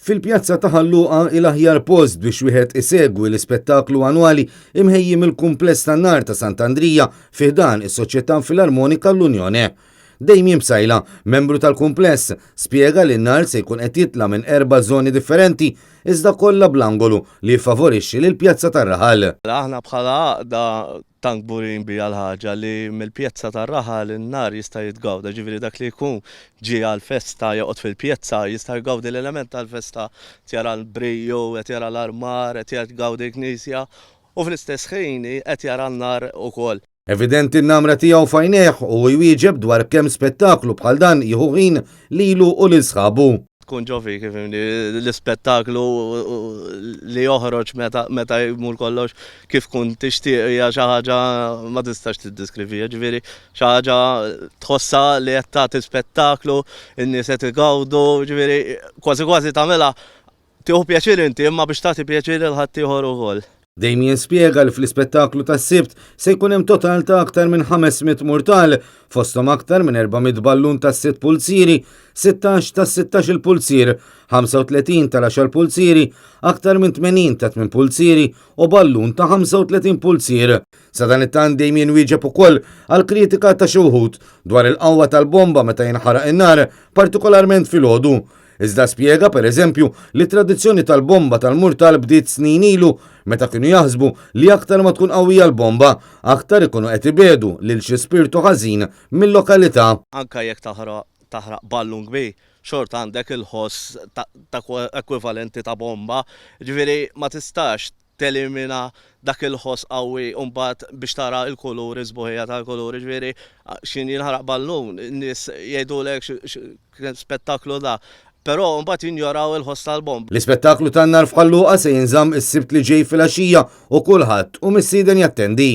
Fil-pjazza ta' Ħal Luqa hi l-aħjar post biex wieħed isegwi l-ispettaklu annwali imħejji mill-Kumpless tan-Nar ta' Sant'Andrija fi ħdan is-Soċjetà Filarmonika L'Unione. Damien Psaila, membru tal-kumpless, spjega li n-nar se jkun qed jitla' minn erba' żoni differenti iżda kollha bl-angolu li jiffavorixxi lill-pjazza tar-raħal. Aħna bħala għaqda tant kburin biha l-ħaġa li mill-pjazza tar-raħal in-nar jista' jitgawda, ġifieri dak li jkun ġie għall-festa joqgħod fil-pjazza jista' jgawdi l-element tal-festa, qed jara l-briju, qed jara l-armar, qed jgawdi l-knisja u fl-istess ħin qed jara n-nar ukoll. Evidenti n-namra tiegħu f'għajnejh u hu jwieġeb dwar kemm spettaklu bħal dan jieħu ħin lilu u lil sħabu. Tkun ġo fik, ifhimni, l-ispettaklu li joħroġ meta meta jmur kollox kif tkun tixtieq hija xi ħaġa ma tistax tiddeskriviha, ġifieri xi ħaġa tħossha li qed tagħti spettaklu, in-nies qed igawdu, ġifieri kważi kważi tagħmilha Tieħu pjaċir inti imma biex tagħti pjaċir lil ħaddieħor ukoll. Damien spjega li fl-ispettaklu tas-Sibt se jkun hemm total ta' aktar minn 500 murtal, fosthom aktar minn 400 ballun tas-sitt pulzieri, 16 tas-sittax-il pulzier, 35 tal-għaxar pulzieri, aktar minn 80 ta' tmien pulzieri u ballun ta' 35 pulzier. Sadanittant Damien wieġeb ukoll għall-kritika ta' xi wħud dwar il-qawwa tal-bomba meta jinħaraq in-nar, partikolarment filgħodu. Iżda spjega, per eżempju, li t-tradizzjoni tal-bomba tal-murtal bdiet snin ilu meta kienu jaħsbu li aktar ma tkun qawwija l-bomba, aktar ikunu qed ibiegħdu lil xi spirtu ħażin mil-lokalità. Anke jekk taħraq ballun kbir, xorta għandek il-ħoss ta' ekwivalenti ta' bomba. Jiġifieri ma tistax telimina dak il-ħoss qawwi u mbagħad biex tara l-kuluri, s-sbuħija tal-kuluri, ġifieri x'ħin jinħaraq ballun, in-nies jgħidulek x'kien spettaklu da. Però mbagħad jinjoraw il-ħoss tal-bomb. L-ispettaklu tan-nar f'Ħal Luqa se jinżamm is-Sibt li ġej filgħaxija u kulħadd hu mistieden jattendi.